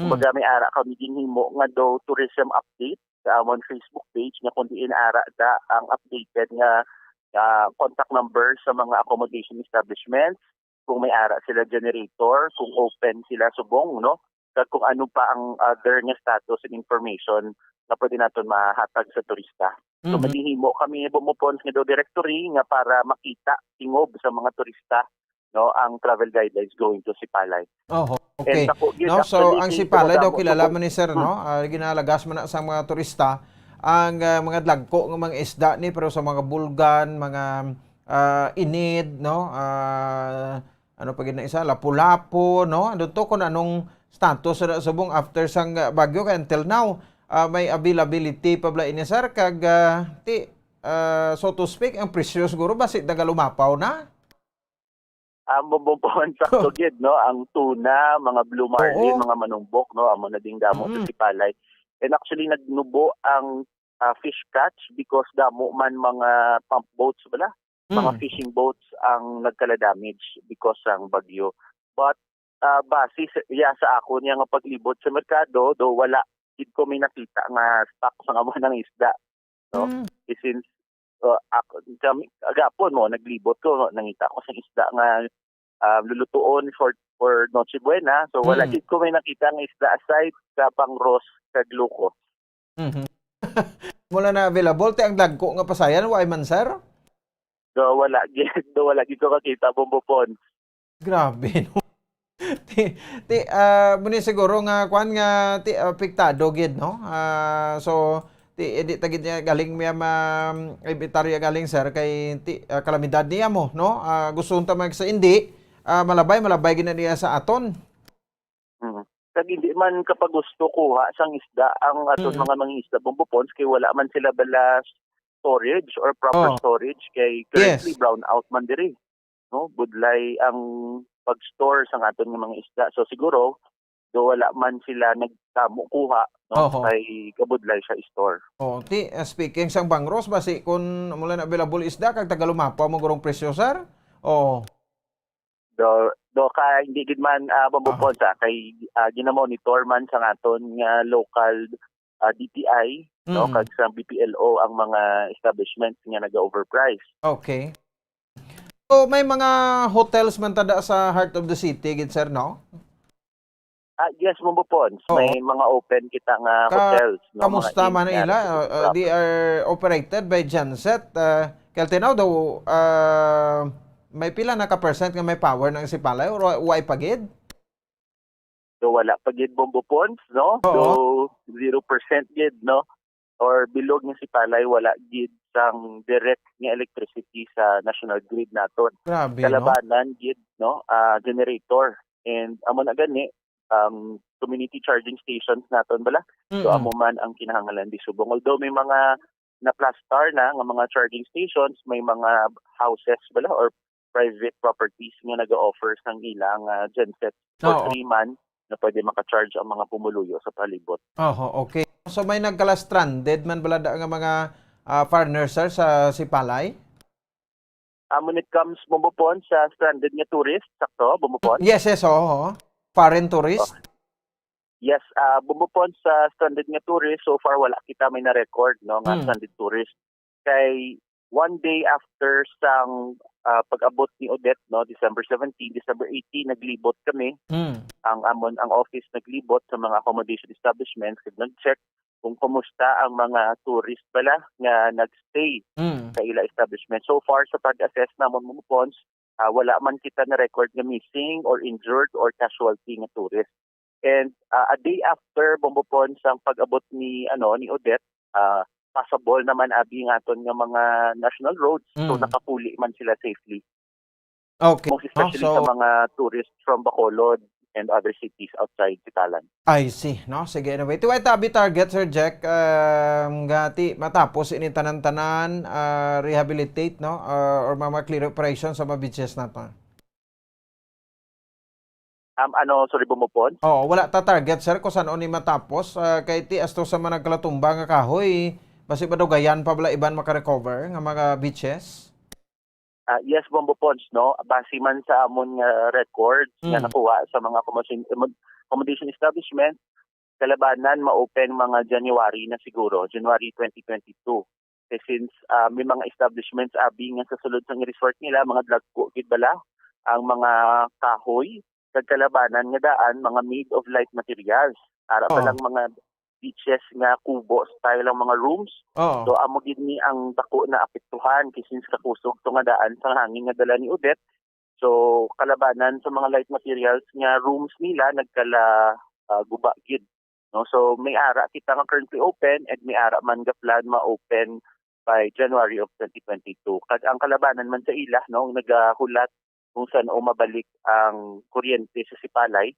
Mm. Kumbaga, may ara kami ginhimo nga daw tourism update sa amon Facebook page nga kung diin ara da ang updated nga, ah, contact number sa mga accommodation establishments, kung may ara sila generator, kung open sila subong, no? Kag kung ano pa ang other nga status and information nga pwede naton mahatag sa turista. So, Mhm. maghihimo kami, Bombo Pons, nga daw directory nga para makita, tingob sa mga turista, no, ang travel guidelines going to Sipalay. Oho, And okay. dako gid, No, so, actually, ang si Sipalay daw madamo kilala subong. man ni sir, Hmm. no? Ah, ginalagas man na sa mga turista ang, ah, mga dagko nga mga isda ni, pero sa mga bulgan, mga, ah, inid, no? Ah, ano pa gid na isa? Lapu-lapu, no? Ano to, kung anong status na subong after sang, ah, bagyo, kay until now, ah, may availability pa bala ini, sir? Kag, ah, ti, ah, so to speak, ang presyo siguro, basi nagalumapaw na? Amo, Bombo Pons, sakto gid, no? Ang tuna, mga blue marlin, Oo. mga manumbok, no? Amo na ding damo sa Mm. Sipalay. And actually, nagnubo ang, ah, fish catch because damo man mga pump boats bala. Mga Mm. fishing boats ang nagkala-damage because sang bagyo. But, ah, base sa, iya sa ako niya nga paglibot sa merkado, do wala gid ko may nakita nga stock sa amo nang isda, no? Mm. Eh, since, uh, ako, kami, agapon mo, naglibot ko, no? Nangita ko sa isda nga, ah, lulutuon for for Noche Buena. So, wala Mm. gid ko may nakita nga isda aside sa bangros kag lukos. Mhm. Wala na available, ti ang dagko nga pasayan, wa man, sir? Do, wala gid, do, wala gid ko makita, Bombo Pons. Grabe, no? Ti, ti, ah, mo ni siguro nga, kwan nga, ti, apektado gid, no? Ah, so, ti, di ta gid niya galing, may ma-, imbitar niya galing, sir, kay, ti, ah, kalamidad niya mo, no? Ah, gusto ta mag sa hindi, ah, malabay, malabay gid na niya sa aton. Mm. Kag hindi man kapagusto kuha sang isda ang aton Mm. mga mangingisda, Bombo Pons, kay wala man sila bala storage or proper Oh. storage, kay currently Yes. brown out man diri, no? Budlay ang pag-store sang aton nga mga isda. So, siguro, do wala man sila nagtamo kuha, no? Oho. Kay gabudlay sa store. Oh, ti, ah, speaking sang bangros, basi kun wala na available isda, kag tagalumapa mo gurong presyo, sir? Oh. Do, do ka, hindi gid man, ah, Bombo Aha. Pons, ah, kay, ah, ginamonitor man sang aton nga local, ah, D T I, no, Mm. kag sa B P L O ang mga establishments nga naga-overprice. Okay. So, may mga hotels man tada sa heart of the city, gid, sir, no? Ah, yes, Bombo Pons. Oo. May mga open kita nga Ka-, hotels, no, mga kamusta inn man nga ila? Uh, uh, nagtututup. They are operated by genset. Uh, kay tinaw daw, uh, may pila na ka percent nga may power ng Sipalay or wa-, way pa gid? So, wala pa gid, Bombo Pons, no? Oo. So, zero percent gid, no? Or bilog nga Sipalay, wala gid sang direct nga electricity sa national grid naton. Grabe, no? Kalabanan gid, no? Ah, generator. And amo na gani, um, community charging stations naton bala. So, Mm-mm. amo man ang kinahanglan di subong. Although may mga naplastar na nga mga charging stations, may mga houses bala or private properties nga naga-offer sang ila nga genset for Oo. free man na pwede maka-charge ang mga pumuluyo sa palibot. Oho, okay. So, may nagkala-stranded man bala da nga mga, ah, foreigner, sir, sa Sipalay? Ah, when it comes, Bombo Pons, sa stranded nga tourist, sakto, Bombo Pons? Yes, yes, oo. Foreign tourist? Oh. Yes, ah, Bombo Pons, sa stranded nga tourist, so far wala kita may na-record, no, nga Hmm. stranded tourist. Kay one day after sang, ah, pag-abot ni Odette, no, December seventeen, December eighteen, naglibot kami. Hmm. Ang amon, ang office naglibot sa mga accommodation establishments, kag nag-check kung kumusta ang mga tourist bala nga nagstay Mm. sa ila establishment. So far, sa pag-assess namon, Bombo Pons, ah, wala man kita na-record nga missing or injured or casualty nga tourist. And, ah, a day after, Bombo Pons, ang pag-abot ni, ano, ni Odette, ah, passable naman abi nga aton nga mga national roads. So, Mm. nakapuli man sila safely. Okay. Most especially No? So, sa mga tourists from Bacolod and other cities outside Sipalay. I see, no? Sige, anyway. Ti way ta abi target, Sir Jack, um, nga ti matapos ini tanan-tanan, ah, rehabilitate, no? Ah, or mga, mga clear operation sa mga beaches naton? Um, ano, sorry, Bombo Pons? Oo, wala ta target, sir, kung san-o ni matapos. Ah, kay ti asto sa mga nagkalatumba nga kahoy, basi madugayan pa bala iban makarecover nga mga beaches? Ah, yes, Bombo Pons, no? Base man sa amon nga records nga Mm. nakuha sa mga accommodation, accommodation establishment, kalabanan ma-open mga January na siguro, January twenty twenty-two. Kay since, ah, may mga establishments abi nga sa sulod sang resort nila, mga dagko gid bala ang mga kahoy, kag kalabanan nga daan, mga made of light materials. Ara pa Oh. lang mga beaches nga kubo style ang mga rooms. Oo. So, amo gid ni ang dako na apektuhan kay since kakusog to nga daan sang hangin nga dala ni Odette. So, kalabanan sa mga light materials nga rooms nila nagkala, ah, guba gid, no? So, may ara kita nga currently open and may ara man ga plan ma-open by January of twenty twenty-two. Kag ang kalabanan man sa ila, no, nagahulat kung san-o mabalik ang kuryente sa Sipalay,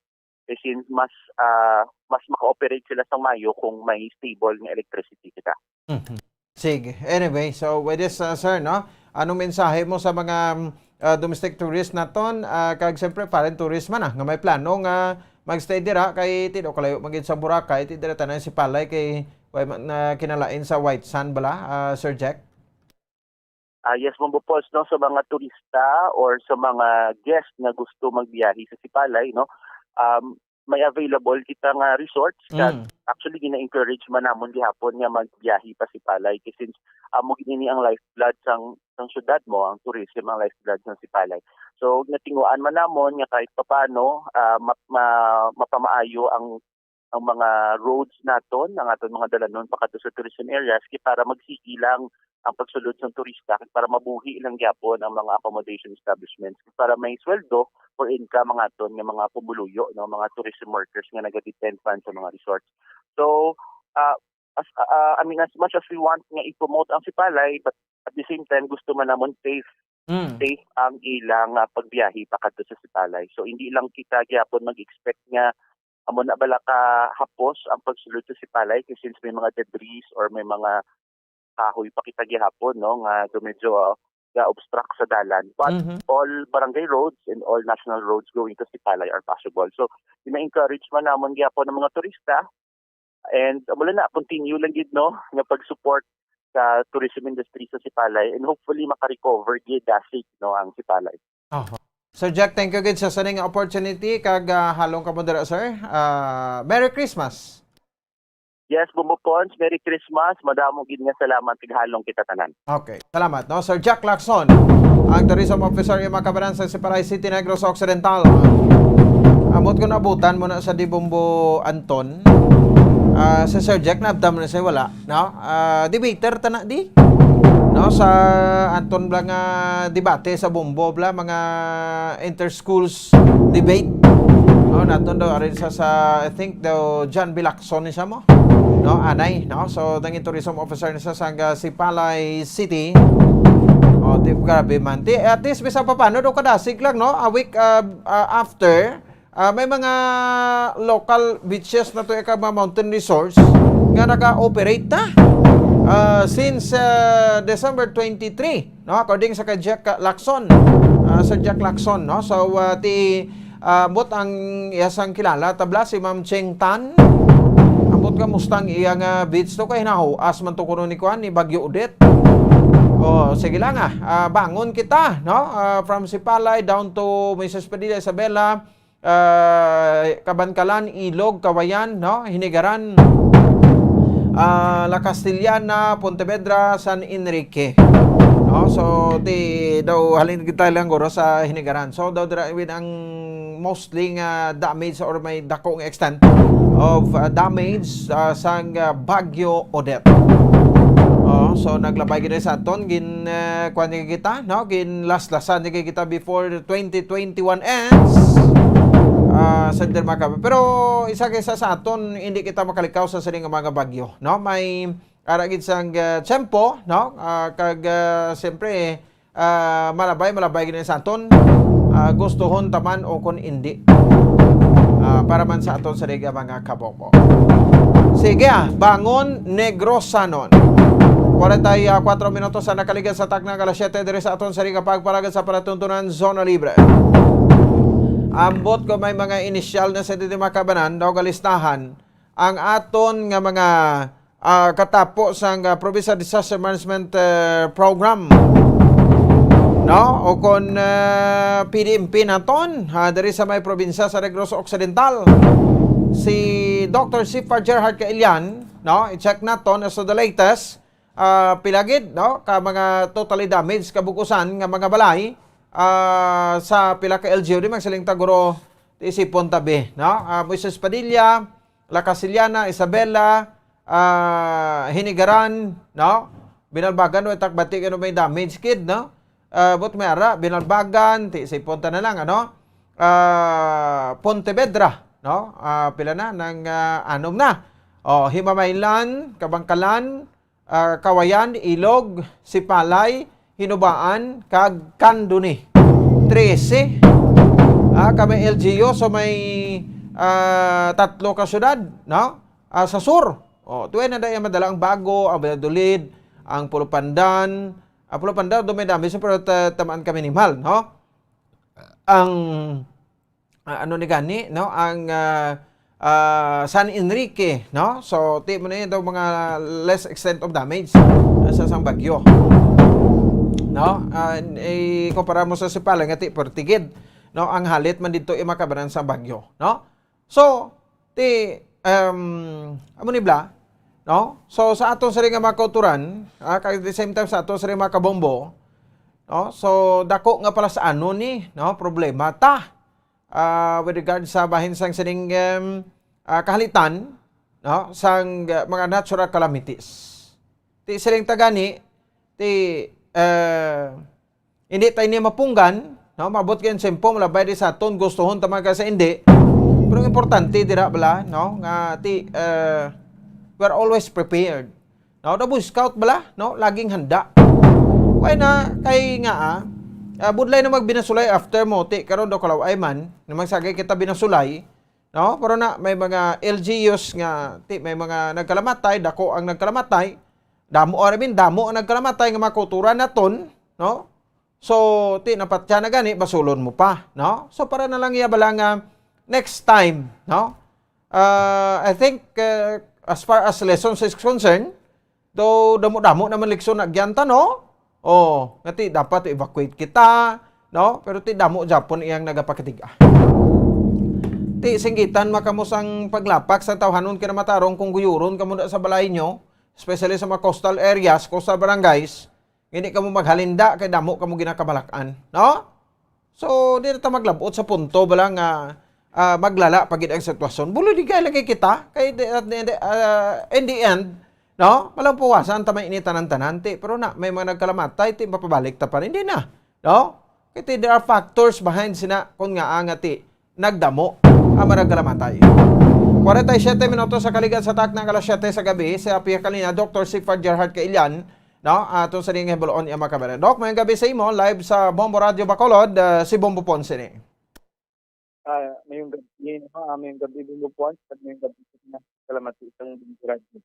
eh, since mas, ah, mas maka-operate sila sa Mayo kung may stable nga electricity kita. Mhm. Sige. Anyway, so with this, uh, sir, no? Anong mensahe mo sa mga, um, uh, domestic tourist naton, uh, kag siyempre foreign tourist man, ah, nga may plano nga magstay dira kay ti daw kalayo man gid sa Boracay, ti dira tanan Sipalay kay way man, uh, kinalain sa white sand bala, uh, Sir Jack? Ah, yes, Bombo Pons, no, sa mga turista or sa mga guest nga gusto magbiyahe sa Sipalay, no, um, may available kita nga resorts, kag Mm. actually gina-encourage man namon gihapon nga magbiyahe pa Sipalay, kay since amo gid ini ang lifeblood sang sang syudad mo, ang tourism ang lifeblood sang Sipalay. So natinguan man namon nga kahit papaano, ah, ma- ma- mapamaayo ang ang mga roads naton, ang aton mga dalanon pakadto sa tourism areas, kay para magsigi lang ang pagsulod sang turista, kag para mabuhi lang gyapon ang mga accommodation establishments, kag para may sweldo or income ang aton nga mga pumuluyo, no, mga tourism workers nga nagadepend man sa mga resorts. So, ah, as ah, I mean, as much as we want nga i-promote ang Sipalay, but at the same time gusto man namon safe Mm. safe ang ilang ah, pagbiyahe pakadto sa Sipalay. So hindi lang kita gyapon mag-expect nga amo na bala ka hapos ang pagsulod sa Sipalay, kay since may mga debris or may mga kahoy pa kita gihapon, no, nga do medyo ah, ga-obstruct sa dalan. But Mhm. all barangay roads and all national roads going to Sipalay are passable. So gina-encourage man namon gyapon ang mga turista, and amo lang na, continue lang gid, no, nga pag-support sa tourism industry sa Sipalay, and hopefully maka-recover gid dasig, no, ang Sipalay. Oho. Sir Jack, thank you gid sa sining opportunity, kag ah, halong kamo dira, sir. Ah, Merry Christmas. Yes, Bombo Pons, Merry Christmas. Madamo gid nga salamat, kag halong kita tanan. Okay. Salamat, no? Sir Jack Lacson, ang tourism officer nga makabanan sa Sipalay City, Negros Occidental. Ambot ko naabutan mo na sa di Bombo Anton. Ah, si Sir Jack, naabtan mo na siya, wala, no? Ah, debater ta na di, no? Sa Anton bala nga debate sa Bombo bala, mga inter-schools debate. No, naton daw ari sa, sa, I think daw John B. Lacson ni siya mo. No, anay, no? So nangin tourism officer ni siya sa, ah, Sipalay City. Oh, di grabe man. Ti, at least bisan pa paano daw kadasig lang, no? A week ah, ah, after, ah, may mga local beaches na to, ika mga mountain resorts nga naka-operate na ah, since ah, December twenty-three, no? According sa kay Jack Lacson, ah, Sir Jack Lacson, no? So ah, ti ah, ambot ang iya sang kilala tabla si Ma'am Cheng Tan. Ambot ka musta ang iya nga beach to, kay hinahuas man to kuno ni kuan, ni Bagyo Odette. Oh, sige lang ah. Ah, bangon kita, no? Ah, from Sipalay down to Moises Padilla, Isabela, ah, Kabankalan, Ilog, Kawayan, no? Hinigaran, ah, La Castellana, Pontevedra, San Enrique. No? So, ti daw halin kita lang guro sa Hinigaran. So, daw dira with ang mostly nga damage or may dako nga extent of ah, damage ah, sang ah, Bagyo Odette. Oh, so naglabay gid sa aton, gin ah, kuan ni kita, no? Gin laslasan ni kita before twenty twenty-one ends. Ah, Sir Dermacabe. Pero isa kay sa, sa aton, hindi kita makalikaw sa sining nga mga bagyo, no? May ara gid sang ah, tiyempo, no? Ah, kag ah, siyempre ah, malabay, malabay gid sa aton. Ah, gustuhon ta man o kon indi. Ah, para man sa aton sa diga mga kaboko. Sige ah, bangon Negrosanon. Kwarenta y kuatro minutos ang nakaligad sa takna nga alas siyete diri sa aton sa Riga Pagpalagan sa Palatuntunan Zona Libre. Ambot ko may mga inisyal na sa dito makabanan daw galistahan ang aton nga mga ah, katapo sang ah, Provincial Disaster Management eh, Program, no? O kon eh, P D M P naton, ha, diri sa may probinsya sa Negros Occidental. Si Doctor Sifar Gerhard Kailian, no? I-check naton as to the latest, ah, pila gid, no? Ka mga totally damaged, kabukusan nga mga balay ah, sa pila ka L G U, di magsiling ta guro, isipon tabi, no? Ah, Moises Padilla, La Castellana, Isabela, ah, Hinigaran, no? Binalbagan, no? Itak bati kay no may damage kid, no? Ah, but may ara, Binalbagan, ti sipon ta na lang, ano? Ah, Pontevedra, no? Ah, pila na, nang ah, anom na. Oh, Himamaylan, Kabangkalan, ah, Kawayan, Ilog, Sipalay, Hinubaan, kag Candoni. Trese. Ah, kami L G U, so may ah, tatlo ka syudad, no? Ah, sa sur. Oh, tuwi na dahil madala ang Bago, ang Valladolid, ang Pulupandan. Ang Pulupandan, doon may dami, so, pero ta- tamaan kami ni Mal, no? Ang ah, ano ni gani, no? Ang ah, ah, San Enrique, no? So, ti mo na yun daw mga less extent of damage ah, sa sang bagyo. No? Ah, ikumpara mo sa Sipalay nga ti pertigid, no? Ang halit man dito imakabanan sa bagyo, no? So, ti, um, amo ni bla, no? So, sa aton sila nga mga kauturan, ah, kag at the same time sa aton sila mga kabombo, no? So, dako nga pala sa ano ni, no? Problema ta, ah, with regard sa bahin sang sining, um, ah, kahalitan, no? Sang, uh, mga natural calamities. Ti siling tagani, ti, uh, hindi tayo ni mapunggan, no? Mabot kayo simple, malabay di sa aton, gustuhon ta man ka sa hindi. Pero ang importante dira bala, no? Nga ti, uh, we're always prepared. No? The Boy Scout bala, no? Laging handa. Why na kay nga, ah, ah, budlay na magbinasulay after mo, ti karon do kalaway man, na magsagay kita binasulay, no? Pero na, may mga L G Us nga, ti, may mga nagkalamatay, dako ang nagkalamatay, damo, I mean, damo ang nagkalamatay nga mga kauturan naton, no? So, ti, napatya na gani, basulon mo pa, no? So, para na lang iya bala nga next time, no? Ah, I think, uh, as far as lessons is concerned, though damo-damo naman leksyon na agyan ta, no? Oh, nga ti dapat evacuate kita, no? Pero ti damo japon iyang nagapakatiga. Ti singgitan makamo sang paglapak sa tawhanon kinamatarong kung guyuron kamo na sa balay nyo, especially sa mga coastal areas, coastal barangays, hindi kamo maghalinda kay damo kamo ginakabalak-an, no? So, di na ta maglabot sa punto bala nga, ah, maglala pa gid ang sitwasyon. Buliligay lagi kita kay the, at the, the, ah, in the end, no? Malampuwasan ta may ini tanan-tanan, ti, pero na, may mga nagkalamatay, ti, mapabalik ta pa rin, di na, no? Kay ti, there are factors behind sina, kung nga, ah, nga, ti, nagdamo ang mga nagkalamatay. Kwarenta y siyete minutos sa kaligan sa takna nga alas siyete sa gabi, sa pihak kalinya, Doctor Sifard Gerhard Kailian, no? Ato sa ning hibuloon iya mga kabayan. Doc, mayong gabi sa imo, live sa Bombo Radio Bacolod, ah, si Bombo Ponce ni. Ah, mayong gabi, no? Ah, mayong gabi, Bombo Ponce, at mayong gabi sa mga salamat sa isang Bombo Radio.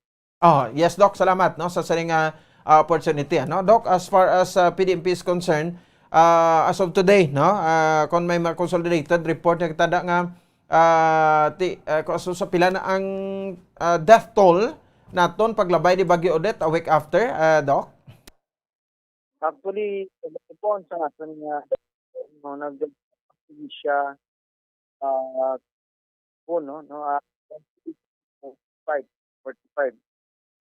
Oh, yes, Doc, salamat, no, sa sining, ah, ah, opportunity, ano. Doc, as far as, ah, P D M P is concerned, ah, as of today, no, ah, kung may mga consolidated report nga kita da nga, ah, ti, ah, kung aso sa pila na ang, ah, death toll naton paglabay ni Bagyo Odette a week after, ah, Doc? Actually, po sa aton nga, no, nag-, siya, ah, po, no, no, ah, five, forty-five.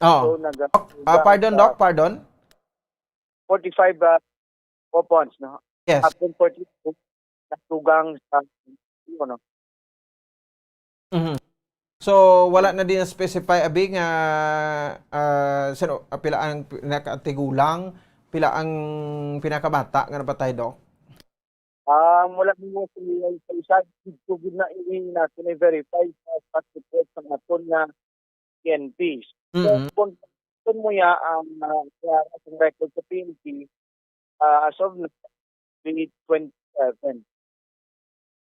Oo. So, nag-, Ah, pardon, sa Doc? Pardon? Forty-five, ah, coupons, no? Yes. Hapon forty-two, natugang sa, ano, Mhm. So, wala na din na-specify, abi, nga, ah, sino, ah, pila ang pinakatigulang, pila ang pinakabata nga napatay, Doc? Ah, wala mo sa isa, isa, dito gid na ini natin i-verify sa status report sa aton nga P N P. So, Mm. kung, kung mo ya ang, ah, sa, ang record sa P N P, ah, as of now, twenty-seven.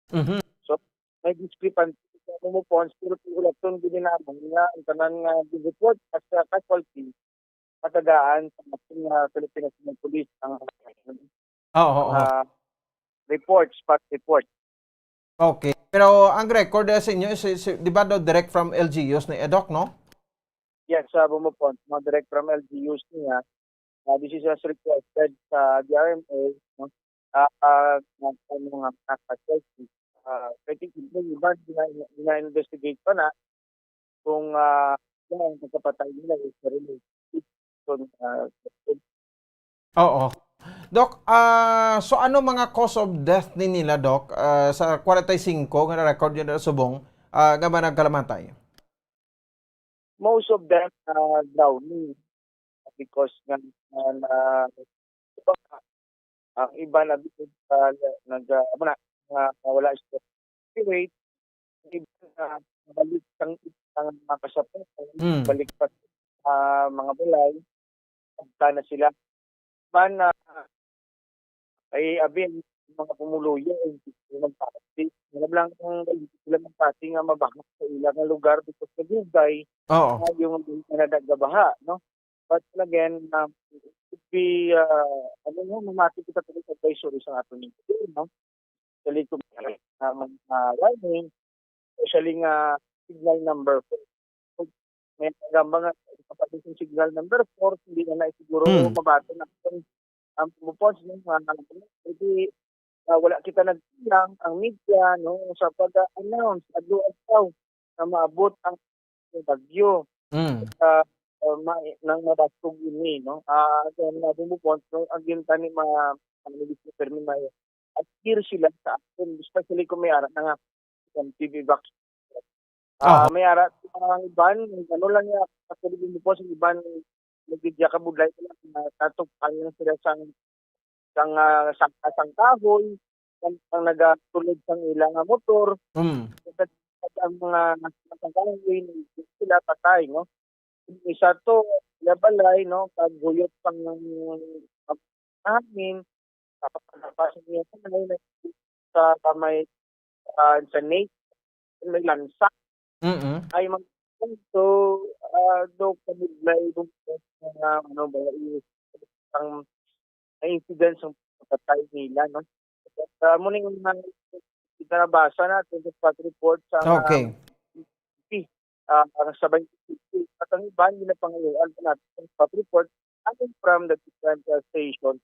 Mhm. So, may discrepancy sa mo po, ang security ulaton gid namon nga ang tanan nga report as a casualty, matagaan sa ating, ah, Philippine National Police ang, Oo, oo. ah, report, spot report. Okay. Pero ang record, eh, sa inyo, is, is, di ba daw direct from L G Us ni Doc, no? Yes, sa Bumupon, no, direct from L G Us niya. Ah, this is as requested sa D R M A, no? Ah, ah, ng, ng mga mga casualty. Ah, I think yung iba, gina-, gina-investigate pa na kung, ah, ano ang pagkapatay nila is related to, ah, Oo. Doc, ah, so ano mga cause of death ni nila, Doc? Ah, sa kwarenta y singko nga na-record nyo na subong, ah, nga mga nagkalamatay? Most of them, ah, drowning because nga, ah, na, ang iba na, ah, nag, ah, amo na, nga wala sa spirit, ang iba na balik ang, ang mga kasapatan, Mm. balik pa sa mga balay, pagka na sila. Man, ah, ay, abi, ang mga pumuluyo, ay, hindi sila magpati. Alam lang kung hindi sila magpati nga mabaha sa ilang lugar because nagugay Oo. na yung nagagabaha, no? But again, um, it could be, ah, ano mo, mamati kita sa advisory sa aton, no? Sa likod, ah, mga warning, especially nga signal number four. May nagamba nga, kapag yung signal number four, hindi na na siguro Hmm. mabato na ang, ang pumupons ng mga, hindi, ah, wala kita nagkulang, ang media, no, sa pag-announce, adlaw-adlaw na maabot ang bagyo. Mm. Sa, ah, ma-, nang mabasog ini, no? Ah, sa mga bumubon, no, ang gintani ma-, ang minister Fermin may adhere sila sa action, especially kung may ara na nga, yung T V vaccine. Ah, Aha. May ara ang iban, ano lang nga, actually, bumubon sa iban, nagdidya ka budlay na natupal lang sila sang, sang, ah, sang, sang kahoy, ang, ang nagatulog sang ila nga motor. Mm. Ang mga sang kahoy, sila patay, no? Isa to, sila balay, no? Paghuyot sang hangin, sa pagkalapas niya sa may, sa may, ah, sa Nate, may lansa. Mm. Ay, mag-, so, ah, do, kabudlay, do, mga, ano ba, i-, ang, ang incidents ng pagkatay nila, no? At, ah, mo ning mga kita nabasa natin sa spot report sa mga Okay. ah, ang sabay at ang iban, ginapangayuan pa natin sa spot report coming from the different, uh, stations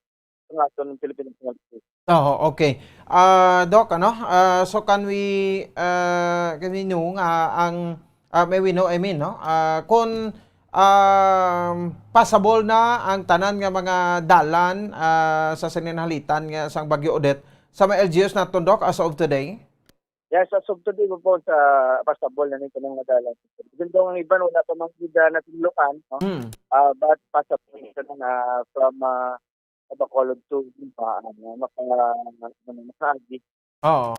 ng aton Philippine National Police. Oo, okay. Ah, Doc, ano? Ah, so can we, ah, can we know nga ang, ah, may we know, I mean, no? Ah, kung, um, passable na ang tanan nga mga dalan, ah, sa sininhalitan nga sang Bagyo Odette sa mga L G Us naton, Doc, as of today? Yes, as of today, po, sa passable na ning kanang madalan. Even though ang iban wala pa man gid, ah, natudloan, no? Hmm. Ah, but passable na, ah, from, ah, Bacolod to, ah, ano, maka-, ano, makaagi. Oo.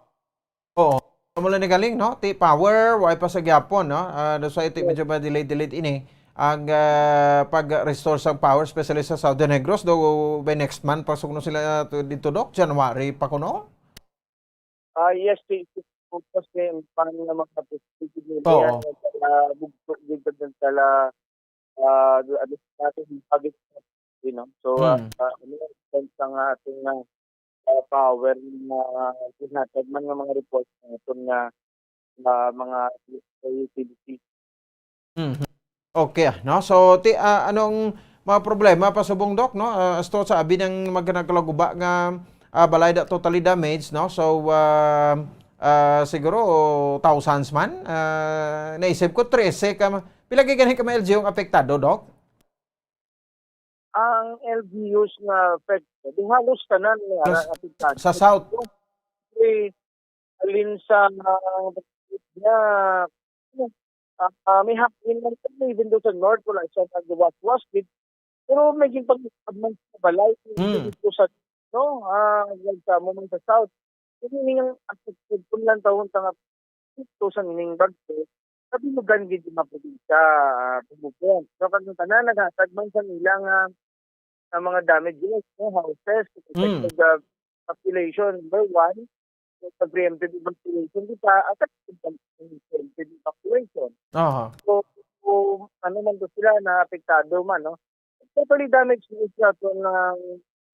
Oo. Amo lang ni galing, no? Ti power, way pa sa gyapon, no? Ah, that's why ti Yes. medyo ba delayed, delayed ini ang, ah, pag-restore sa power, especially sa Southern Negros, do by next month pa sugno sila, ah, to, dito, Doc, January pa kuno? Ah, yes, ti, ti, focus ni ang pan nga mga positive nila Oo. yan, sa bugto, gid sa, ah, ano natin, pagit, you know? So, ah, Mm. ah, ano, sense ang ating, ah, ah, power na ginhatag man nga mga report naton nga, ah, mga utility. Mhm. Okay, ah, no? So, ti-, ah, anong mga problema pa subong, Doc, no? Ah, asto sa abi ng mga nagkalaguba nga, ah, balay da totally damaged, no? So, ah, ah, siguro thousands man. Ah, naisip ko, trese ka ma-, pila gid gani ka mga L G U ang apektado, Doc? Ang L G Us nga affected, di halos tanan nga Sa, apektado. Sa South? Eh, alin sa, ah, na, ah, ah, may hangin man kami, even though sa North, wala siya nagwaswas, di-, pero may ginpag-, man sa balay, Hmm. dito sa, no, ah, sa mo man sa South. Kini ning affected kung lang taon sa nga ito sa ning bagyo, sa binugan gid yung mga probinsya, ah, bubukon. So, kag tanan naghatag man sa nila nga, nga mga damages, no, houses, Mm. affected, ah, population, number one, sa preemptive evacuation, di ba? At sa preemptive evacuation. Aha. So, so, ano man to sila, naapektado man, no? Totally damaged na siya to ng,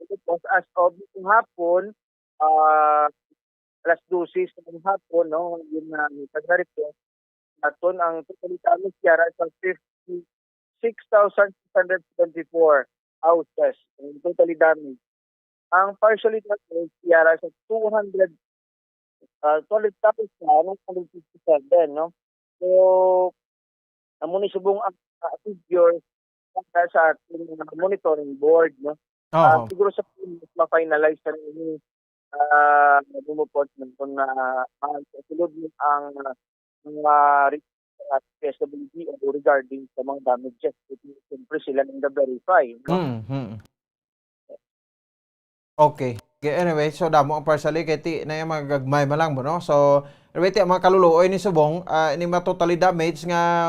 as of hapon, ah, alas dose sa hapon, no? Yun na, may pagka-report. Aton ang totally damaged yara sa fifty-six thousand six hundred twenty-four houses ang totally damaged. Ang partially damaged yara sa two hundred, ah, two hundred thousand, one hundred fifty-seven, no? So, amo ni subong ang, ah, figures sa, sa ating mga monitoring board, no? Ah, Oo. Siguro sa ma-finalize na ini, ah, bumupot man kung na, ah, sulod ni ang, ah, mga re-, ah, P S W D o regarding sa mga damages, siyempre sila nang ga-verify, no? Mm, mm. Okay. Okay, anyway, so damo ang partially kay ti na yung mga gagmay man lang mo, no? So, anyway, ti ang mga kaluluoy ni subong, ah, ini mga totally damage nga